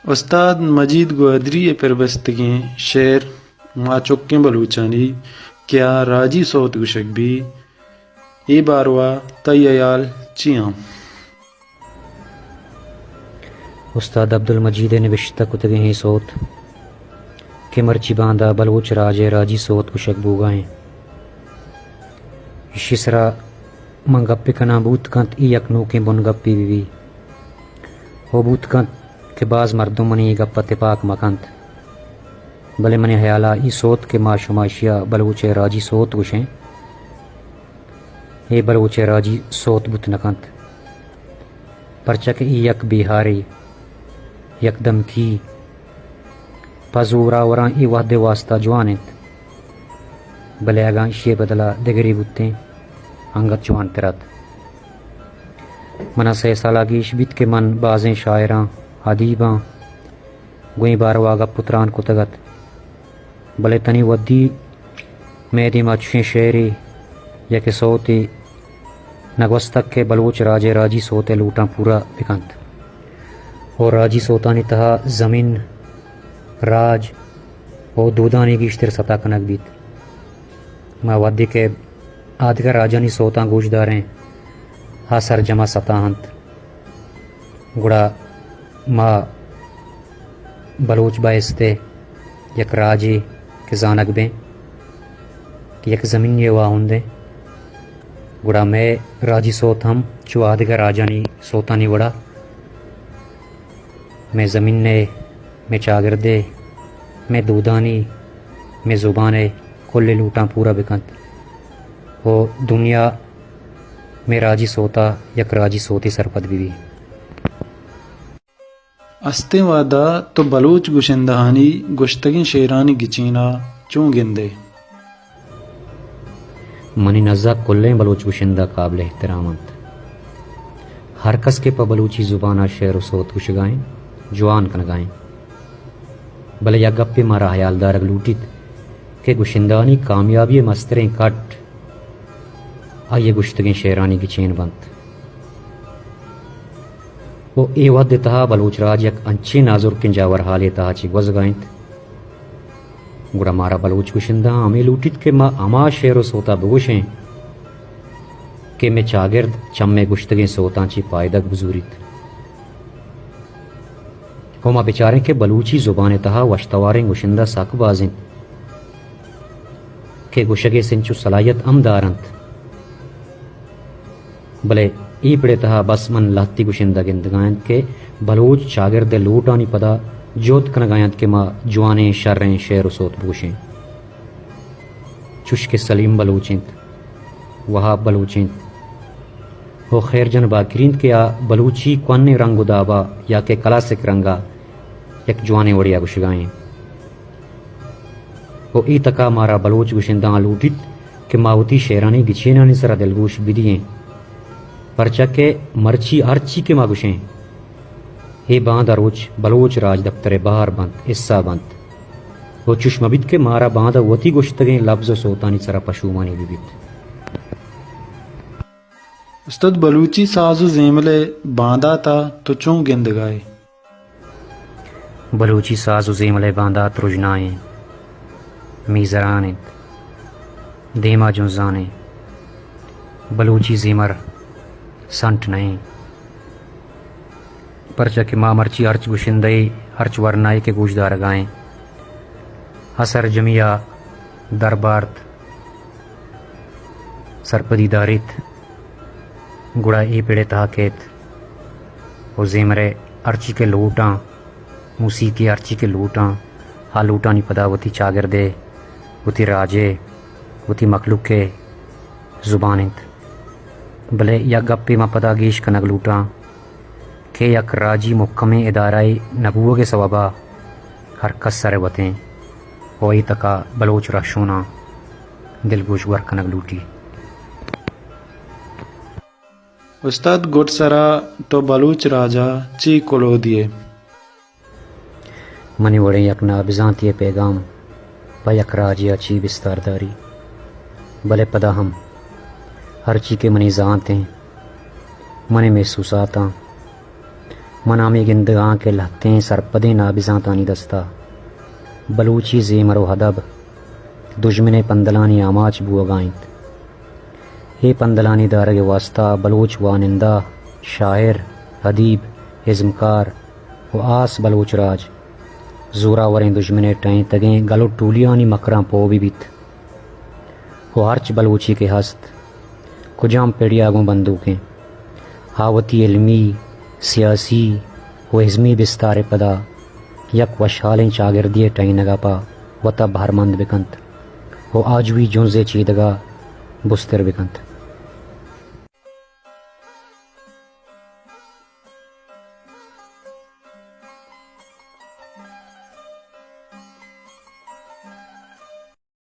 استاد مجید گوادری ءِ پربستگیں شعر ما چکیں بلوچانی کہ آ راجی سوت گوشگ بی، اے باروا تئی ہیال چی آں؟ استاد عبدالمجید ءِ نبشتہ کتگیں اے سوت کہ مرچی باندا بلوچ راج ءِ راجی سوت گوشگ بوگا ایں۔ ایشی سرا من گپے کناں، بوت کنت اے یک نوکیں بنگپے بہ بی۔ او بوت کنت کہ باز مردم منی اے گپ ءَ تپاک مہ کنت، بلے منی ہیال ءَ اے سوت کہ ما شما ایشی ءَ بلوچ ءِ راجی سوت گوشیں، اے بلوچ ءِ راجی سوت بوت نہ کنت، پرچا کہ اے یک بیہارے، یک دمکی، پہ زوراوراں اے وہد ءِ واستا جوان انت، بلے اگاں ایشی ءِ بدل ءَ دگرے بوتیں، انگت جوان تر ات۔ من ءَ سئے سال ءَ گیش بیت کہ من بازیں شاعراں، ادیباں گوں اے باروا گپ ءُ تران کتگ ات، بلے تنی وھدی مئے دیما چشیں شعرے یا کہ سوتے نہ گوستگ کہ بلوچ راج ءِ راجی سوت ءِ لوٹاں پورا بہ کنت ءُ راجی سوتانی تہا زمین، راج ءُ دودانی گیشتر ستا کنگ بیت۔ ما وھدے کہ آدگہ راجانی سوتاں گوش داریں، آ سرجم ءَ ستا انت، گڑا ما بلوچ بایست ءَ یک راجے کہ زانگ بیں کہ یک زمینی ءِ واہند ایں، گڑا مئے راجی سوت ہم چو آدگہ راجانی سوتانی وڑا مئے زمین ءِ، مئے چاگرد ءِ، مئے دودانی، مئے زبان ءِ کلیں لوٹاں پورا بہ کنت ءُ دنیا مئے راجی سوت ءَ یک راجی سوتے سرپد بہ بی۔ استیں وھد ءَ تو بلوچ گشندہانی گشتگیں شعرانی گچین ءَ چون گندئے؟ منی نز ءَ کلیں بلوچ گشندہ قابل احترام انت۔ ہر کس کہ پہ بلوچی زبان ءَ شعر ءُ سوت گشگا انت، جوان کنگا انت۔ بلے یک گپے مارا ہیال دارگ لوٹیت کہ گشندہانی کامیابی ءِ مستریں کٹ آئی ءِ گشتگیں شعرانی گچین بنت۔ ءُ اے وھد ءِ تہا بلوچ راج یک انچیں نازرکیں جاور حالے ءِ تہا چہ گوزگا انت، گڑا مارا بلوچ گشندہاں ہمے لوٹیت کہ ما ہما شعر ءُ سوت ءَ بگوشیں کہ مئے چاگرد چہ مئے گشتگیں سوتاں چہ پائدگ بزوریت۔ ءُ ما بچاریں کہ بلوچی زبان ءِ تہا وشتواریں گشندہ سک باز انت کہ گشگ ءِ سنچ ءُ صلاحیت ہم دار انت۔ بلے اے پڑ ءِ تہا بس من لہتے گشندہ گندگا انت کہ بلوچ چاگرد ءِ لوٹانی پدا جہد کنگا انت کہ ما جوانیں شریں شعر ءُ سوت بگوشیں۔ چوش کہ سلیم بلوچ انت، وہاب بلوچ انت ءُ خیر جان باقری انت کہ آ بلوچی کوہنیں رنگ ءُ دابا یا کہ کلاسک رنگا یک جوانیں وڑے ءَ گشگا انت۔ ءُ اے تکا مارا بلوچ گشندہاں لوٹیت کہ ما وتی شعرانی گچینانی سرا دلگوش بدییں، پرچا کہ مرچی ہرچی کہ ما گشیں، اے باندا روچ بلوچ راجدپتر ءِ بہر بنت، حصہ بنت۔ ءُ چوش مہ بیت کہ مارا باندا وتی گشتگیں لبز ءُ سوتانی سرا پشومانی بہ بیت۔ استاد، بلوچی ساز ءُ زیمل ءِ باندات ءَ تو چون گندگا ئے؟ بلوچی ساز ءُ زیمل ءِ باندات رژنائیں، میزران انت، دیما جنزانیں۔ بلوچی زیمر سنٹ نہ انت، پرچا کہ ما مرچی ہرچ گشندہے، ہرچ ورنائے کہ گوشدارگا ایں، آ سرجمی ءَ دربارت سرپدی داریت، گڑا اے پڑ ءِ تہا کیت ءُ زیمر ءِ ہرچی کہ لوٹاں، موسیقی ءِ ہرچی کہ لوٹاں، آ لوٹانی پدا وتی چاگرد ءِ، وتی راج ءِ، وتی مخلوق ءِ زبان انت۔ بلے یک گپے ما پدا گیش کنگ لوٹاں کہ یک راجی مھکمیں ادارہ ءِ نہ بوگ ءِ سوب ءَ ہر کس سر ءِ وتیں ءُ اے تک ءَ بلوچ رہشوناں دلگوش گور کنگ لوٹی۔ استاد، گڈ سرا تو بلوچ راج ءَ چے کلوہ دیئے؟ منی وڑیں یک نابزانتے ءِ پیگام پہ یک راجے ءَ چی بستار داری؟ بلے پدا ہم ہرچی کہ منی زانت ایں، منی محسوسات آں، من ہمے گندگ ءَ آں کہ لہتیں سرپدیں نابزانتانی دست ءَ بلوچی زیمر ءُ ادب دژمن ءِ پندلانی آماچ بوگ ءَ اِنت۔ اے پندلانی دارگ ءِ واستہ بلوچ وانندہ، شاعر، ادیب، ازمکار ءُ آس بلوچ راج زوراوریں دژمن ءِ ٹہینتگیں گل ءُ ٹولیانی مکراں پوہ بہ بیت ءُ ہرچ بلوچے کہ ہست، کجام پڑے ءَ گوں بندوک اِنت، آ وتی علمی، سیاسی ءُ ازمی بستار ءِ پدا یک وشحالیں چاگردے ءِ ٹہینگ ءَ پہ وت ءَ بہرمند بہ کنت ءُ آجوئی جنز ءِ چیدگ ءَ بستر بہ کنت۔